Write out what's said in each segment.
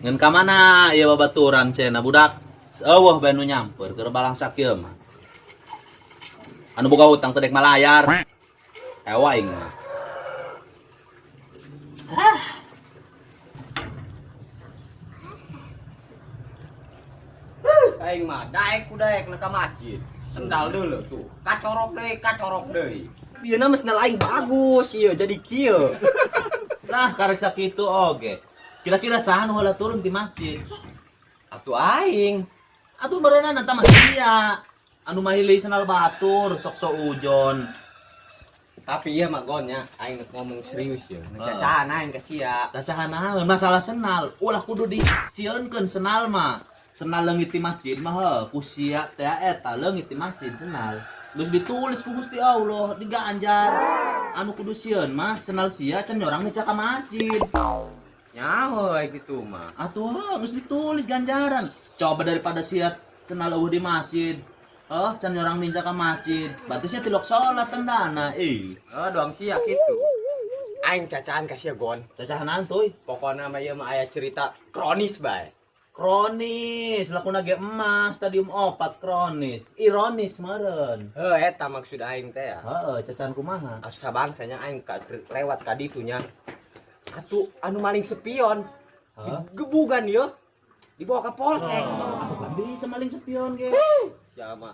Ngan ka mana ieu babaturan cenah budak? Eueuh bae nu nyamper keur balang sakieu mah. Anu boga hutang teh dek malayar. Ewa aing mah. Aing mah daek ku daek na ka masjid. Sendal dulu tuh. Kacorok deui, kacorok deui. Ieu mah sendal aing bagus ieu jadi kieu. Nah, karek sakitu oge. Kira-kira saha nu heula turun di masjid? Atuh aing. Atuh berenang eta mah sia. Anu mahili sendal batur, sok-sok ujon. Tapi ieu mah gonnya aing ngomong serius ya. Cacahan aing ka sia. Cacahan naon masalah senal. Ulah kudu disieunkeun senal mah. Senal leungit di masjid mah heuh, ku sia teh eta leungit di masjid senal. Geus ditulis ku Gusti Allah diganjar. Anu kudu sieun mah senal sia can nyorang nica ka masjid. Nyaho aing kitu mah. Atuh heuh, geus ditulis ganjaran. Coba daripada sia senal eueuh di masjid. Oh, can nyorang ninja ka masjid. Berarti sia tilok salat tandana ih. Oh, doang sia kitu. Aing cacahan ka sia gon. Cacahan naon tuy? Pokona mah ieu mah aya cerita kronis bae. Kronis, lakuna ge emas, stadium 4 kronis. Ironis meureun. Heuh, eta maksud aing teh ya. Heeh, cacahan kumaha? Asa bangsanya aing ka lewat ka ditu nya. Atuh anu maling spion. Hah? Digebugan yeuh. Dibawa ke polsek. Atuh kan bisa maling spion ge. Sia mah.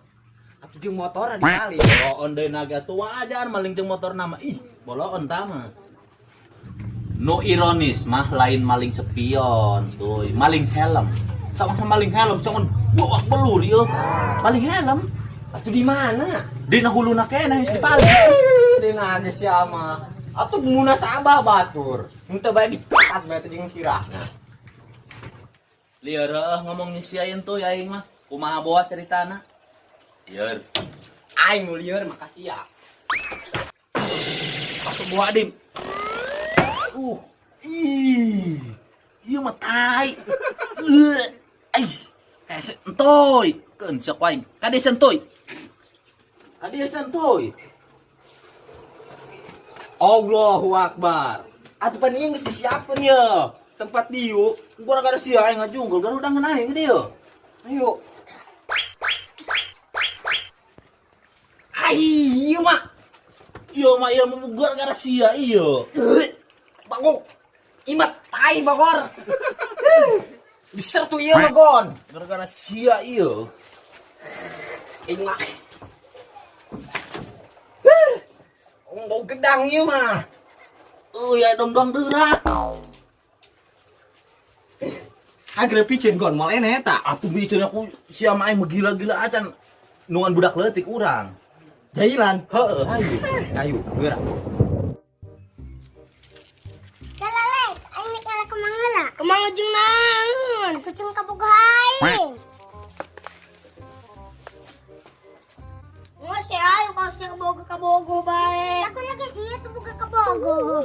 Atuh jeung motor dikali. Boloon deui naga atuh wajar maling jeung motor nama. Ih, boloon tah mah. Nu ironis mah lain maling spion, tuh, maling helm. Sama-sama maling helm, songon buak belur yeuh. Maling helm. Atuh di mana? Dina huluna keneh geus dipaling. Dina ge sia mah. Atuh munasabah batur. Henteu bae dipetat bae teh jeung sirahna. Lieur heuh ngomong nyisiain tuh ya aing mah. Kumaha boa ceritana? Lieur. Aing nu lieur makasih ya. Masuk buah dim. Ih. Ieu mah tai. Ai. Hese entoy. Keun sok aing. Kadieu sentoy. Kadieu sentoy. Allahu Akbar. Atuh pan ieu geus disiapkeun ye. Tempat diuk. Gara-gara sia aing ngajunggul garuda ngeun aing dieu. Ayo. Hai, ieu mah. Ieu mah ieu mah gara-gara sia ieu. Bagok. Imat tai bagor. Disertu ieu mah gon. Gara-gara sia ieu. Aing mah. Bau gedang ieu mah. Oh ya dong-dong deura. Agre piceun gon moal ene eta. Atuh piceun aku sia mah aing gila-gila acan nungan budak leutik urang. Jailan. Heeh, ayo. Ayo, geura. Lalale, aing nek ngala kemang heula. Kemang jeung naon? Atuh jeung kabogoh aing. Nggak sih, ayo kalau sih kabogoh kabogoh bae. Aku lagi sih tuh boga kabogoh.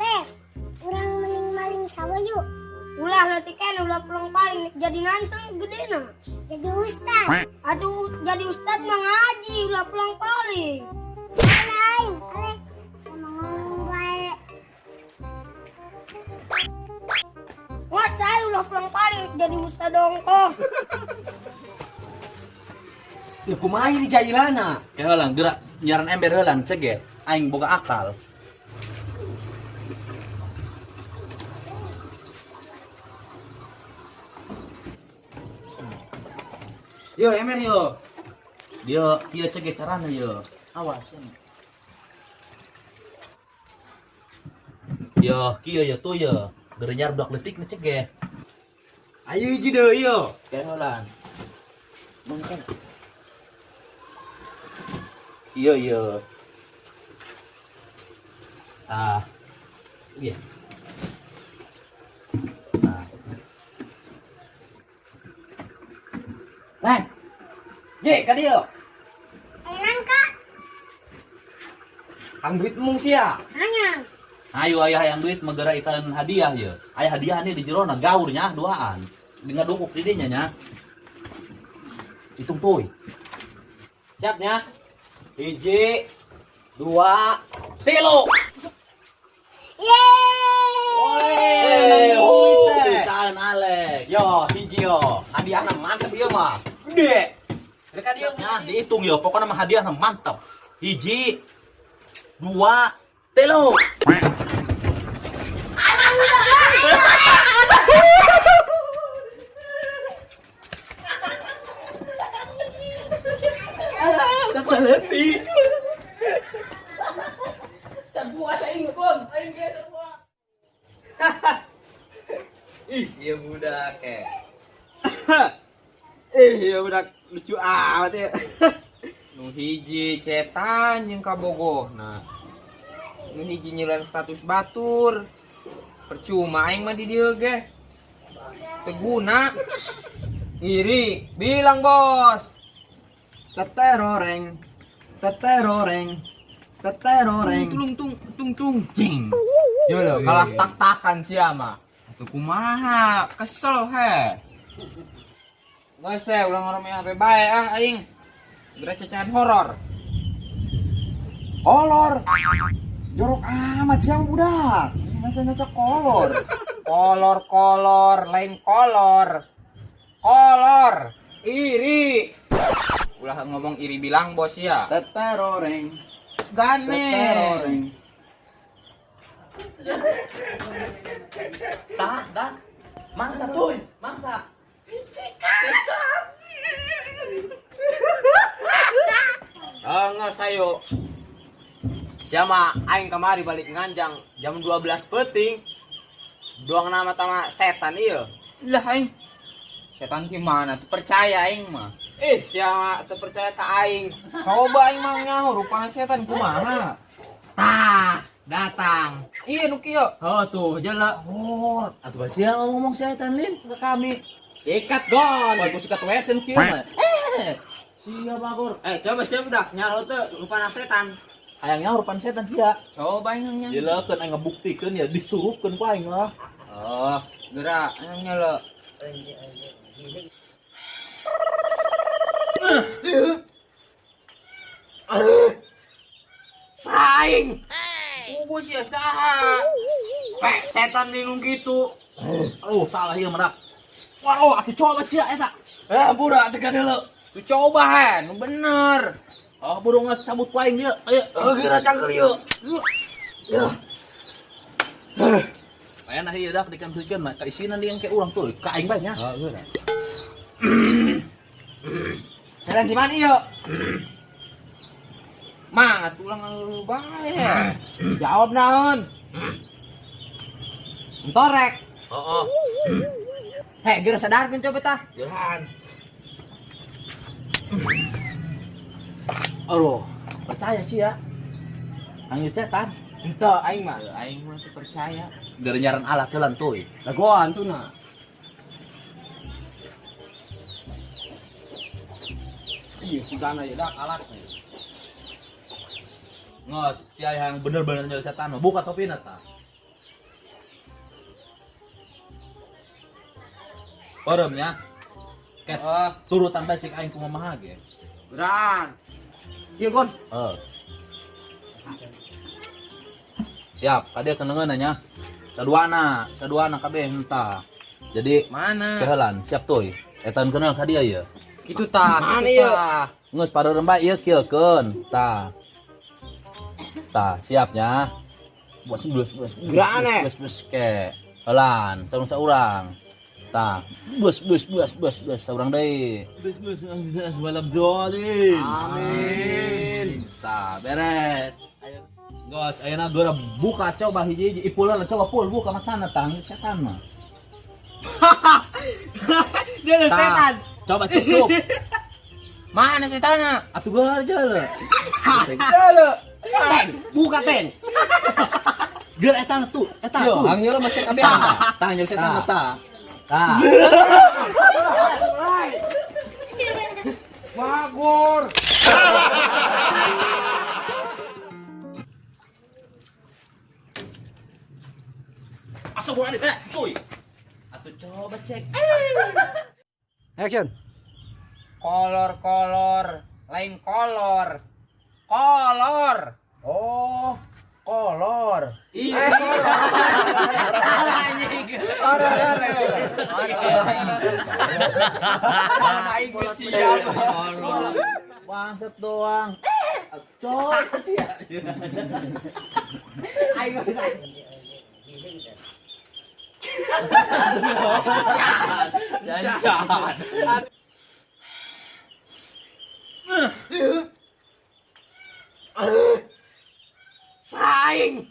Le, urang mending maling sawah yuk. Ulah nanti kan ulah pulang paling jadi nanseng gede na. Jadi ustad. Aduh, jadi ustad mah ngaji ulah pulang paling. Lain, ale sama ngomong bae. Wah, saya ulah pulang paling jadi ustad dongkoh. Ya kumaha ini jailana? Ke heulang gerak nyaran ember heulang cek ge. Aing boga akal. Yo ember yo. Dia kieu cek ge carana yo. Awas ya. Yo kieu yo tuh yo. Gerenyar budak leutik nu cek ge. Ayo hiji deui yo. Ke heulang. Mangkan. Iya iya. Ah. Iya. Nah. Leng. Je, ka dieu. Enan kak, Kang duit mung sia. hanyang. Ayo ayah yang duit megera ikan hadiah ya. Ayah hadiah nih di jerona gaur nya duaan. Di ngadukuk di dinya nya. Hitung tuh. Siap nya. 1, 2, 3. Yeay. Woi, Yo, hiji yo. Hadiahna mantep ieu mah. Gede. Rek dia Nah, dihitung yo, pokoknya mah hadiahna mantep. 1, 2, 3. Udah berhenti. Can puasa aing kon, aing ge can puasa. Ih, iya budak eh. Ih, iya budak lucu amat ya. Nu hiji cetan jeung kabogohna. Nu hiji nyilan status batur. Percuma aing mah di dieu ge. Teu guna. Iri, bilang bos. Teteroreng. Teteroreng. Teteroreng. Tung tung tung tung cing. Yo lo, kalah tak-takan sia mah. Atuh kumaha? Kesel he. Geus we ulah ngorome HP bae ah aing. Geura cacahan horor. Kolor. Jorok amat siang budak. Ngaca-ngaca kolor. Kolor-kolor, lain kolor. Kolor. Iri. Ulah ngomong iri bilang bos ya. Teteroreng. Gane. Teteroreng. Tah, dah. Mangsa tuh, mangsa. Enggak sayo. Siapa aing kamari balik nganjang jam 12 peting. Doang nama tama setan iya. Lah aing. Setan gimana tuh percaya aing mah. Eh, siapa teu percaya ka aing. Coba aing mah nyaho rupana setan kumaha. Tah, datang. Iya nu kieu. Oh tuh, jala. Oh, atuh sia ngomong setan lin ke kami. Sikat gon. Wah, ku sikat wesen kieu mah. Eh, sia bagor. Eh, coba siapa dak nyaro teu rupana setan. Hayangnya rupan setan sia. Coba aing nyaho. Jelakeun aing ngebuktikeun ya disuruhkeun ku aing lah. Oh, geura aing nyelo. Saing. Ugu sia saha? Pek setan linung gitu. Oh, salah ieu merak. Waduh, atuh coba sia eta. Eh, ampura tekan heula. Tuh coba he, nu bener. Oh, burung geus cabut ku aing dieu. Ayo. Oh, geura cangker ieu. Aya nah ieu dak dikantuikeun mah kaisinan dia yang kayak urang tuh, ka aing bae nya. Oh, geura. Setan di mana ieu? Mang atuh ulah ngeluh bae. Jawab naon? Entorek. Heeh. Hei, geura sadarkeun coba tah. Jalan. Aduh, percaya sih ya. Panggil setan. Henteu aing mah. Aing mah teu percaya. Dari nyaran Allah kelan tuh. Lagoan tuh nah. Iya, sugana ya dak alak. Ngos, si ayah yang bener-bener nyari setan mah buka topina tah. Porem ya. Ket, turutan bae cek aing kumaha ge. Geran. Ieu gon. Heeh. Siap, kade kenengeun nya. Saduana, saduana kabeh hentah. Jadi Mana? kehelan, siap tuh. Eta nu kenal ka dia ieu. Kitu tah, Mana kitu ieu? tah. Geus pareureum bae ieu kieukeun. Tah. Tah, siapnya. Bos bos bos. Gerak aneh. Bos bos ke. Helan, sareng saurang. Tah, bos bos bos bos bos saurang deui. Bos bos bos walam dolin. Amin. Tah, beres. Gos, ayeuna geura buka coba hiji-hiji ipulan coba pul buka matana tang setan mah. Dia ada Tah, setan. Coba cukup. Mana setanna? Atuh geura aja. Ten, buka ten. Geura eta tuh, eta Yo, tuh. hang ieu masih kabeh. Tah, tah nyeri setan tah. Tah. Bagor. Asa bulan eh, tuh. Atuh coba cek. Action. Kolor-kolor, lain kolor. Kolor. Oh, kolor. Iya. Ora, ora. Aing geus siap. Bangsat doang. Coy, sia. Aing geus. Jangan. Saing.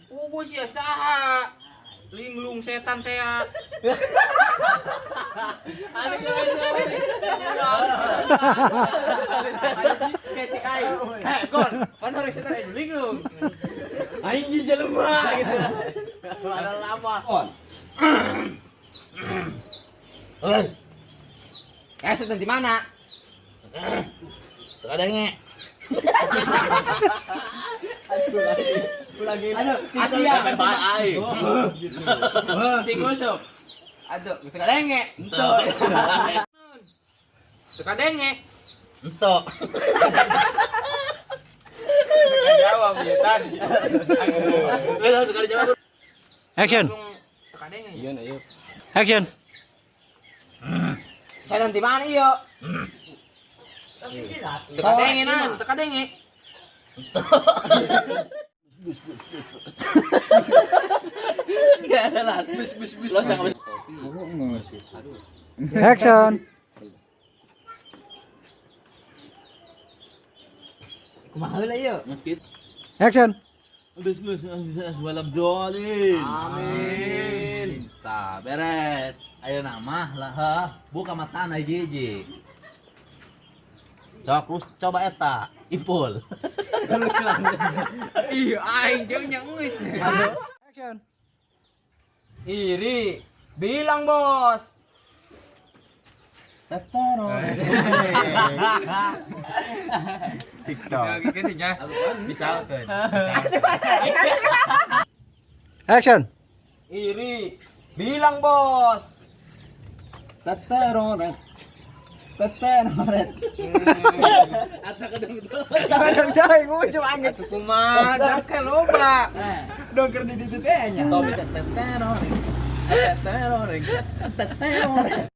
Ubu sia saha? Linglung setan teh. Kecek aing. Heh, Gon, pan hari setan aing linglung. Aing ge jelema gitu. Ada lama. Eh, setan di mana? Kadangnya. Asia. Aing. Cing usuk. Aduh, teu kadenge. Teu kadenge. Entok. Teu jawab ya tadi. Sekali jawab. Action. Teu kadenge. Iya nah iya. Action. Setan di mana ieu? Teu kadenge nan, teu kadenge. Bus bus bus. Lo jangan. Action. Kumaha heula ieu? Masjid. Action. Bus bus bus walam dolin. Amin. Tah beres. Ayo nama lah ha. Buka mata na hiji. Cok terus coba eta ipul. Ih, aing jauh nya geus. Action. Iri, bilang bos. TikTok. Gitu nya. Misalkan. Action. Iri, bilang bos. Teteroret. Teteroret. Kadang jauh ngucap angin. Atuh kumaha dak ke loba. Dongker di ditu teh nya. Topi teteroring. Teteroring. Teteroring.